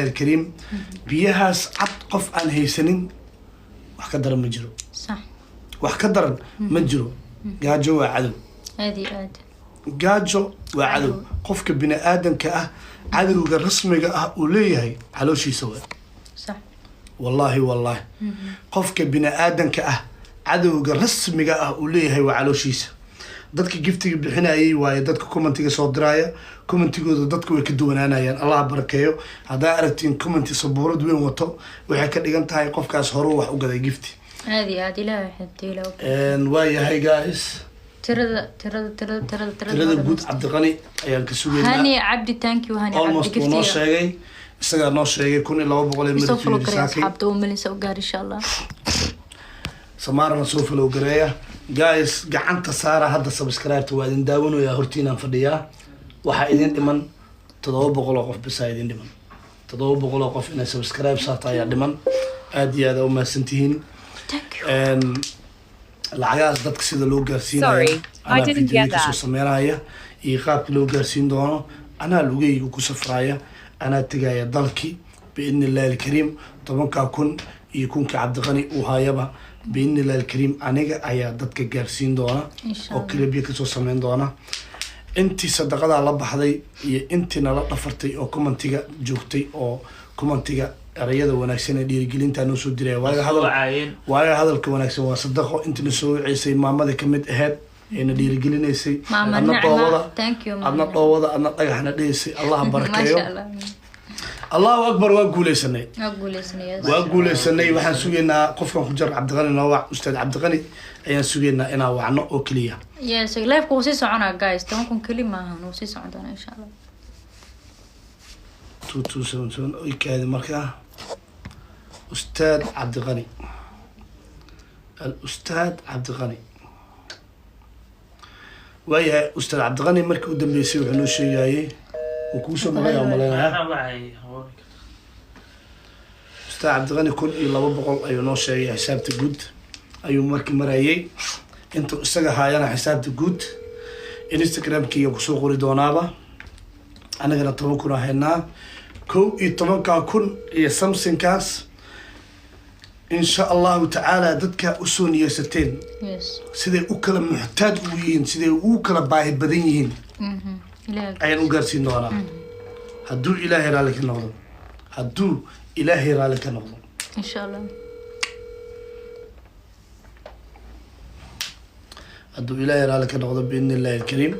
Alkariim, biyahaas cad qof aan haysanin, wax ka daran ma jiro. Wax ka daran ma jiro. Gaajo waa cadow. Aad iyo aad. Gaajo waa cadow. Qofka bini aadamka ah cadowga rasmiga ah uu leeyahay calooshiisa waa. Wallaahi, wallaahi, qofka bini aadanka ah cadowga rasmiga ah uu leeyahay waa calooshiisa. Dadka giftiga bixinayay waaye dadka commentiga soo diraya. Commentigooda dadka way ka duwanaanayaan. Allah barakeeyo. Haddaa aragtiin commenti sabuurad weyn wato, waxay ka dhigan tahay qofkaas horuu wax u gaday gifti. Aad iyo aad. Ilaahay xifdiyo, Ilaahay. Waa yahay, guys. Tirada, tirada, tirada, tirada, tirada. Tirada guud Cabdiqani ayaan ka sugaynaa. Hani Cabdi, thank you, Hani Cabdi. Almost wuu noo Giftiga sheegay, isagaa noo sheegay 1200 ee isoo follow markii gareey. saakay. Asxaabta oo melisa u gaar, insha Allah. Samaarana soo follow gareeya, guys. Gacanta saara hadda subscribe-ta. Waa idin daawanayaa, hortiinaan fadhiyaa. Waxaa idin dhiman 700 oo qof bisaa idin dhiman. 700 oo qof inay subscribe saarta ayaa dhiman. Aad iyo aad aa umahadsantihiin. Thank you. Lacagahaas dadka sida loo gaarsiinayo Sorry, I anaa didn't video get kasoo that. sameynaya iyo qaabka loo gaarsiin doono. Anaa lugahayga ku safraya, anaa tegaya dalki biidni illahi alkariim. 10,000 iyo 1000-ka Cabdiqani uu hayaba, biidni illahi alkariim, aniga ayaa dadka gaarsiin doona Insha oo Allah. clipyo kasoo sameyn doona. Intii sadaqadaa la baxday iyo intii nala dhafartay oo commentiga joogtay oo commentiga erayada wanaagsan ee dhiirigelintaa noo soo diraya, waayo hadal wacaayeen. Waayo hadalka wanaagsan waa sadaqo. Intina soo waceysay, maamadii kamid ahayd eena dhiirigelinaysay. Maama adna Nacma, dhoobada thank you, Maama adna Nacma. dhoobada, adna dhagaxna dhehaysay. Allah barakeeyo. Maasha Allah. Allahu akbar, waa guuleysanay. Waa guuleysanay, yes. Waa guuleysanay. Waxaan sugaynaa qofkan ku jar. Cabdiqani noo wac. Ustaad Cabdiqani ayaan sugaynaa inaan wacno oo keliya. Yes, liveka wuu sii soconaa, guys. 10,000 keli maahan, wuu sii socon doonaa, insha Allah. 2277 ikaadi. Markaa Ustaad Cabdiqani, al Ustaad Cabdiqani, waayahay. Ustaad Cabdiqani markii u dambeysay wuxuu noo sheegayay uu kuusoo maqaya malaynayaa. Anaa wacay. Ustaad Cabdiqani 1200 ayuu noo sheegay xisaabta guud ayuu markii marayay. Intuu isaga haayana xisaabta guud Instagramkiiga kusoo qori doonaaba. Anagana 10,000 aa haynaa. 11,000 iyo somethingkaas, insha Allahu tacaala, dadka usoo niyeysateen siday u kala muxtaaj ugu yihiin, siday ugu kala baahi badan yihiin Ilaahay ayaan u gaarsiin doonaa, hadduu Ilaahay raalli ka noqdo, hadduu Ilaahay raalli ka noqdo. Insha Allah. Hadduu Ilaahay raalli ka noqdo, biidni illahi alkariim.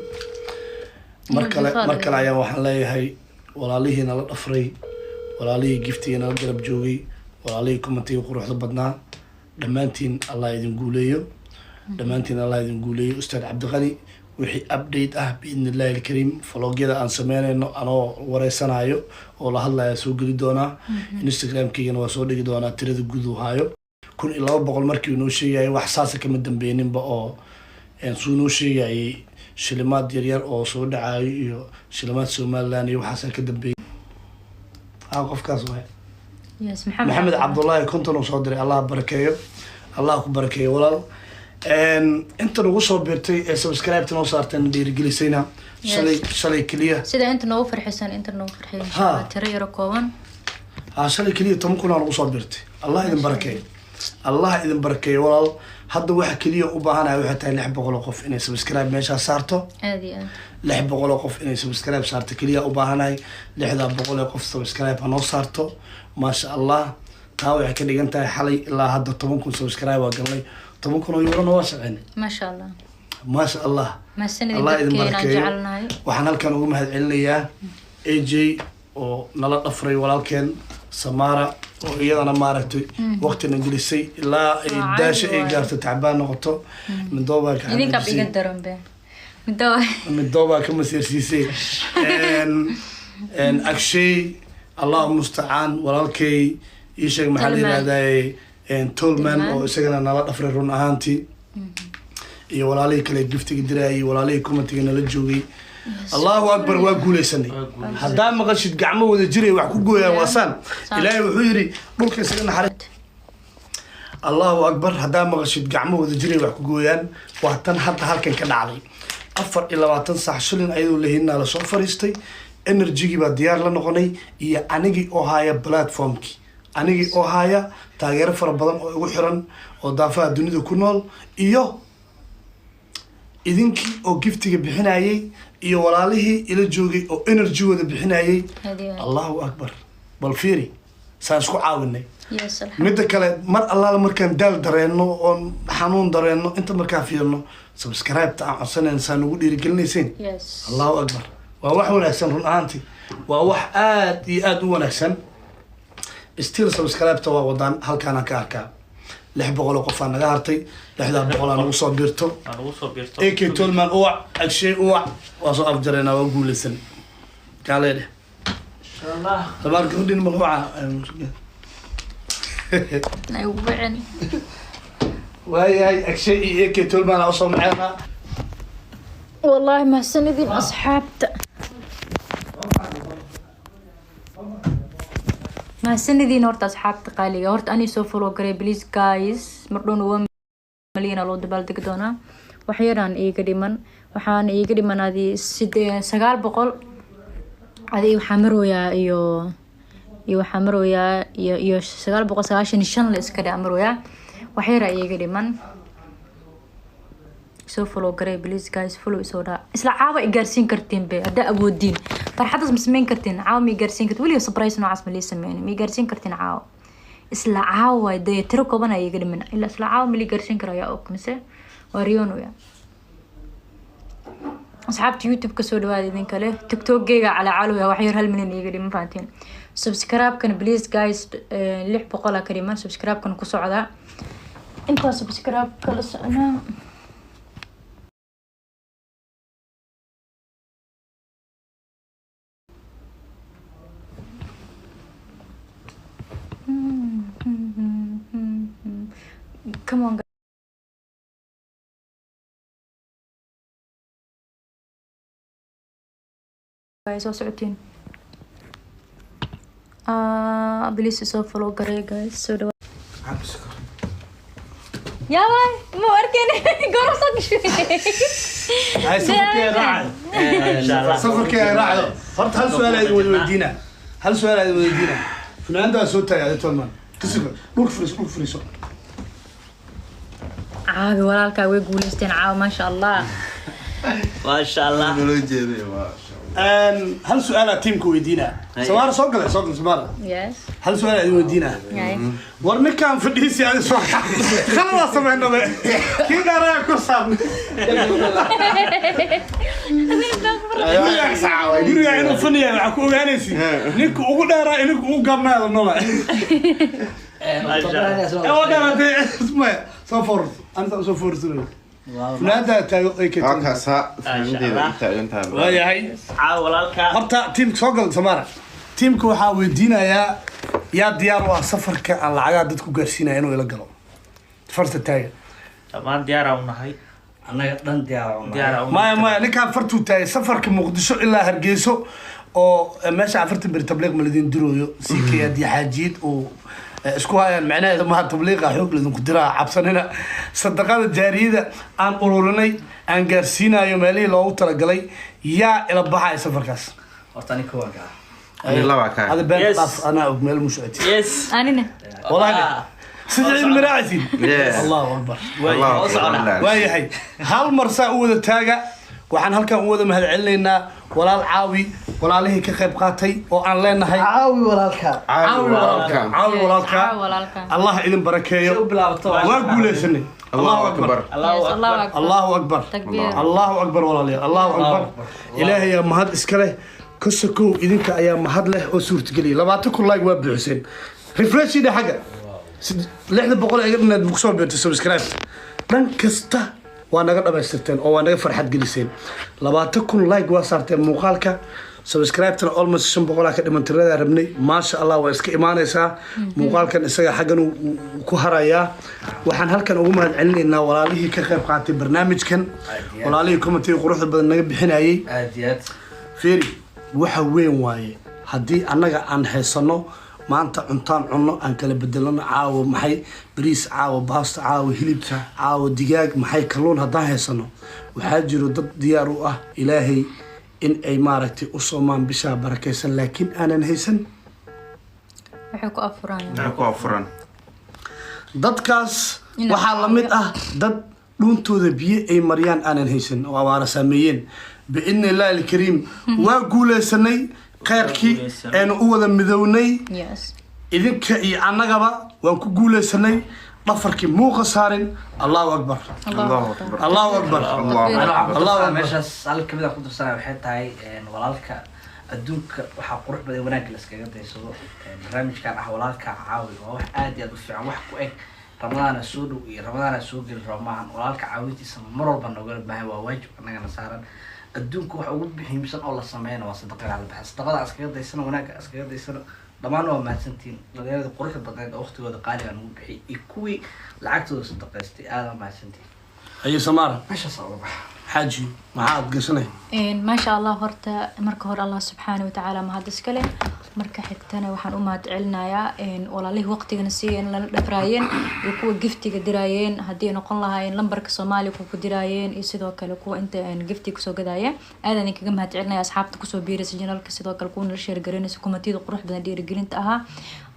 Mar kale, mar kale ayaan waxaan leeyahay walaalihii nala dhafray, walaalihii giftiga nala garab joogay, walaalihii commentiga quruxda badnaa, dhammaantiin Allah idin guuleeyo, dhammaantiin Allah idin guuleeyo. Ustaad Cabdiqani wixii update ah, biidni illahi alkariim, vlogyada aan sameynayno anoo wareysanayo oo la hadlaya soo geli doonaa. Instagramkaygana waa soo dhigi doonaa. Tirada guud uu haayo 1200 markii uu noo sheegayo, wax saasa kama dambeyninba oo suu noo sheegayay shilimaad yaryar oo soo dhacayo iyo shilimaad Somaliland iyo waxaasaa ka dambeeyay. Ha, qofkaas waay. Yes, Maxamed. Maxamed Cabdullaahi 50 uu soo diray. Allah barakeeyo, Allah ku barakeeyo, walaal. Inta nagu soo biirtay ee subscribe-ta noo saarteen, dhiirigelisayna shalay, shalay keliya. Sida inta noogu farxisan, inta noogu farxisan, insha Allah, tiro yaro kooban. Ha, shalay keliya 10,000 aa nagu soo biirtay. Allah idin barakeeyo, Allah idin barakeeyo, walaal. Hadda waxa keliya u baahanahay waxay tahay 600 oo qof inay subscribe meeshaas saarto. Aad iyo aad. 600 oo qof inay subscribe saarto keliya u baahanahay. 600 ee qof subscribe ha noo saarto. Maasha Allah, taa waxay ka dhigan tahay xalay ilaa hadda 10,000 subscribe waa galnay, 10,000 oo eurona waa shaqeynay. Maasha Allah. Maasha Allah. Mahadsanid. Allah idin Dadkeena aan barakeeyo. jecelnahay. Waxaan halkan uga mahad celinayaa AJ oo nala dhafray, walaalkeen Samara oo iyadana maaragtay waqtina gelisay ilaa ay Waa daasha caadi ay waaye. gaarto, tacbaan noqoto, midoobaa ka Idinkaa xanaajisay. iga daran be midda. Midoobaa ka masiirsiisay. Akshay, Allahu mustacaan, walaalkay ii sheeg maxaa la Tolman. yihahdaa, Tolman Tolman. oo isagana nala dhafray run ahaantii, iyo walaalihii kale giftiga diraayay, walaalihii commentiga nala joogay. Allahu akbar, waa guuleysanay. Haddaa maqashid gacmo wada jiray wax ku gooyaan, waasaan. Saan. Ilaahay wuxuu yidhi dhulka isaga naxariis. Allahu akbar, haddaa maqashid gacmo wada jiray wax ku gooyaan, waa tan hadda halkan ka dhacday. 24 saac shilin ayadoo lahinaa lasoo fariistay. Energygii baa diyaar la noqonay iyo anigii oo haya platformkii, anigii oo haya taageero fara badan oo igu xiran oo daafaha dunida ku nool, iyo idinkii oo giftiga bixinayay, iyo walaalihii ila joogay oo energygooda bixinayay. Aad iyo aad. Allahu akbar! Bal fiiri saan isku caawinay. Yes, alxamdulillah. Midda kale, mar allaala markaan daal dareenno oon xanuun dareenno, inta markaan fiirno subscribe-ta aan codsanayn, saa nagu dhiirigelinayseen. Allahu akbar! Waa wax wanaagsan, run ahaantii waa wax aad iyo aad u wanaagsan. Still subscribe-ta waa wadaan, halkaanaan ka arkaa 600 oo qofaa naga hartay. 600 aa nagu soo biirto. Aan ugu soo biirto. AK Tolman uwac, Agshay uwac, waa soo afjareynaa, waa guuleysan kaalee dheh. Insha Allah. Tabaar gabadhin mal waca. Ay ugu wicin. Waayahay, Agshay iyo AK Tolman aa usoo maceynaa. Wallahi mahadsanidin asxaabta, mahadsanidin horta asxaabta qaaliga. Horta ani soo follow garay, please guys. Mardhown 1 milyan loo dabaaldegi doonaa. Wax yaraan iiga dhiman, waxaana iiga dhiman adi 900 adi. Waxaa marooyaa iyo waxaa marooyaa iyo 995 la iska dhaa marooyaa. Wax yaraa iiga dhiman. Soo follow garay, please guys. Follow isoo dhaa. Isla caawa i gaarsiin kartiin be haddaa awoodiin. Farxaddaas ma sameyn kartiin? Caawa ma i gaarsiin kartiin? Weliga surprise noocaas ma lii sameynin. Ma i gaarsiin kartiin caawa? Isla caawa dee tiro kooban ayaa iiga dhiman. Ilaa isla caawa ma lii gaarsiin karo? Ayaa og mise waa riyoonaya? Asxaabta YouTube ka soo dhawaada. Idin kale TikTok-geyga calacalowya, wax yar 1 milyan iiga dhiman, fahanteen? Subscribe-kan please guys, 600 aa ka dhiman. Subscribe-kan ku socdaa, intaa subscribe kala soconaa. Come on guys, soo socotiin. Ah, please soo follow garay guys, soo dhawaada. Yaa waay, ma arkin goor soo gashay. Hay, safarkii ay raacay. Insha Allah. Safarkii ay raacdo. Horta hal su-aal aad wada weydiina, hal su-aal aad weydiina. Funaandaa soo taagay adi Tolman, kasigo dhulka fariiso, dhulka fariiso. Caawi walaalkaa, way guuleysteen caawa, maasha Allah. Maasha Allah. Loo jeeday, maasha Allah. Hal su-aalaa tiimka weydiina. Samaara soo galay, soo gal Samaara. Yes. Hal su-aal aad weydiina. Yes. War ninkaan fadhiisi adi soo khaladaa sameynade, kii dheeraa ku saarnay guriga inuu fadhiya. Waxaa ku ogaanaysi ninka ugu dheeraa, ninka ugu gabnaada nola. Waa dheeraatay maya, soo foorarso, anta soo foorarsanay, funaandaa taago ay Waa keento. kaasaa funaanadeeda i taagan tahay. Waayahay. Caawa walaalka. Horta tiimka soo gal Samara. Tiimka waxaa weydiinayaa, yaa diyaar u ah safarka aan lacagaha dadku gaarsiinaya inuu ila galo? Farta taaga. Dhammaan diyaar u nahay. Annaga dhan diyaar u nahay. Diyaar u. Maya, maya, ninkaan fartuu taagay. Safarka Muqdisho ilaa Hargeyso oo meesha 40 beri tabliiq ma lidin dirooyo, si kay haddii xaajiyad uu isku hayaan, macnaheedu maha tabliiqa xoog lidinku diraa. Cabsanina, sadaqada jaariyada aan ururinay aan gaarsiinayo meelihii loogu talagalay. Yaa ila baxaya safarkaas? Horta aniga waan kaa. Ani laba kaa. Hada been Yes. dhaaf, anaa og meel mu socoti. Yes. Anina. Wallahi sida ciid maraacisiin. Yeah. Allahu akbar! Allahu Oo socona. akbar. Waayahay, hal mar saa u wada taaga. Waxaan halkan u wada mahadcelinaynaa walaal caawi, walaalihii ka qayb qaatay oo aan leenahay Caawi walaalka. Caawi walaalka. Caawi walaalka. Caawi walaalka. Allah idin barakeeyo. Si u bilaabato. Waa guuleysanay. Allahu akbar. Allahu Yes, Allahu akbar. akbar. Allahu akbar. Takbiir. Allahu akbar walaalayaal, allahu akbar. Ilaahay ayaa mahad iska leh. Kasokow idinka ayaa mahad leh oo suurtageliyay. 20,000 like waa buuxiseen. Refresh idha xagga 600 iga dhinaad kusoo biirtay. Subscribe dhan kasta waa naga dhamaystirteen oo waa naga farxad geliseen. 20,000 like waa saarteen muuqaalka. Subscribe-tana almost 500 ka dhiman tiradaa rabnay. Maasha Allah, waa iska imaanaysaa. Muuqaalkan isaga xaggan uu ku harayaa. Waxaan halkan ugu mahad celinaynaa walaalihii ka qayb qaatay barnaamijkan, walaalihii commentiga quruxda badan naga bixinayay. Aad iyo aad. Fiiri, waxa weyn waaye haddii annaga aan haysano maanta cuntaan cunno aan kala bedelano. Caawa maxay? Bariis caawa, baasto caawa, hilib caawa, digaag maxay, kalluun haddaan haysano, waxaa jiro dad diyaar u ah Ilaahay. In ay maaragtay u soomaan bishaa barakeysan, laakiin aanan haysan Waxay ku afurayaan. Maxay ku afuran? Dadkaas waxaa la mid caawiyo. ah dad dhuuntooda biyo ay mariyaan aanan haysan oo abaara saameeyeen. Biidni illaahi alkariim, waa guuleysanay khayrkii. Guuleysanay. Aynu u wada midownay. Idinka iyo annagaba waan ku guuleysanay. Dhafarkii muuqa saarin. Allahu akbar. Allahu akbar. Allahu akbar. Allahu Ana waxaan akbar. ku Allahu darsanaa akbar. meeshaas hal kamid aan ku darsanaya waxay tahay walaalka adduunka waxaa qurux badan wanaagga la iskaga daysado. Barnaamijkan ah walaalka caawi waa wax aad iyo aad u fiican. Wax ku eg Ramadaana soo dhow iyo Ramadaana soo geli rabo maahan. Walaalka caawintiisa mar walba noogala baahan, waa waajib annagana saaran. Adduunka waxa ugu muhiimsan oo la sameeyana waa sadaqada la bixiya. Sadaqada aan iskaga daysano, wanaagga aan iskaga daysano. Dhammaan waa mahadsantihiin dhalinyarada quruxda badneed oo waqtigooda qaaliga nagu bixiyay iyo kuwii lacagtooda sadaqaystay. Aad waa mahadsantihiin. Ayo Samaara. Meeshaas uga baxa. Xaaji, maxaad gashanay? Maasha Allah, horta marka hore Allah subxaana watacaala mahad iska leh. Marka xigtana waxaan u mahad celinayaa walaalihii waqtigana siiyeen, lana dhafraayeen, iyo kuwa giftiga diraayeen, haddii ay noqon lahaayeen lambarka Soomaaliya kuwa ku diraayeen iyo sidoo kale kuwa inta giftiga kusoo gadaayeen. Aadaan idinkaga mahad celinaya. Asxaabta kusoo biiraysa channelka, sidoo kale kuwa nala share gareynaysa commentiyada qurux badan, dhiirigelinta ahaa.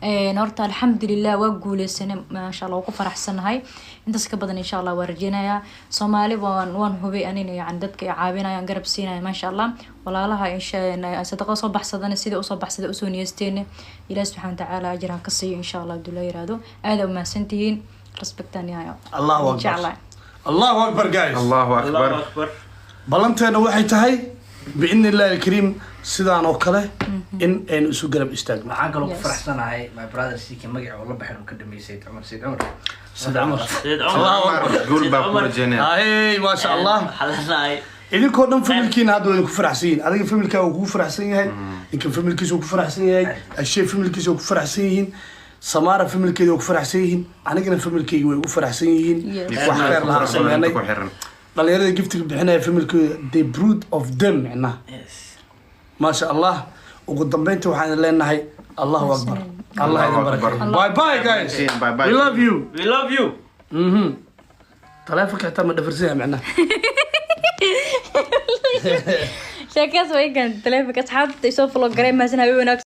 Horta alxamdulilah, waa guuleysanay, maasha Allah, waa ku faraxsanahay. Intaas ka badan insha Allah waa rajeynayaa. Soomaali waan hubay anina, yani dadka ay caawinayaan, garab siinaya, maasha Allah. Walaalaha insha sadaqa soo baxsadana, sida usoo baxsada usoo niyeysteen, Ilaah subxaana watacaala ajir ha ka siiyo insha Allah. Haduu la yiraahdo, aada umahadsantihiin, respectan yahay. Allahu akbar. Jeclahay. Allahu akbar, guys. Allahu Allahu akbar. akbar. Ballanteena waxay tahay biidni illahi alkariim sidaan oo kale in aynu isu garab istaagno. Waxaan kaloo ku faraxsanahay my brother Siki, magaca uu la baxay uu ka dhameeyay, Sayid Cumar, Sayid Cumar. Sayid Cumar. Sayid Cumar. Allahu akbar. Guul baa ku Cumar. rajeynaya. Hey, maasha Allah. Waxaa leenahay Idinkoo dhan familkiina hadda waa idinku faraxsan yihiin. Adiga familkaa uu kugu faraxsan yahay, ninkan familkiisa uu ku faraxsan yahay, Ashee familkiisa uu ku faraxsan yihiin, Samaara familkeeda waa ku faraxsan yihiin, anigana familkeyga way ugu faraxsan yihiin. Wax khayr lahaan sameynay. Ku xiran. Dhalinyarada giftiga bixinaya familkooda, the brood of them micnaha. Maasha Allah. Ugu dambeynta waxaan leenahay Allahu akbar, Allah idin barakeeyo. Bye bye, guys. Bye bye. We love you. We love you. Taleefonka xitaa ma dhafarsan yahay micnaha. Sheekaas way kan taleefonka. Asxaabta isoo follow garay, mahadsan, habeen wanaagsan.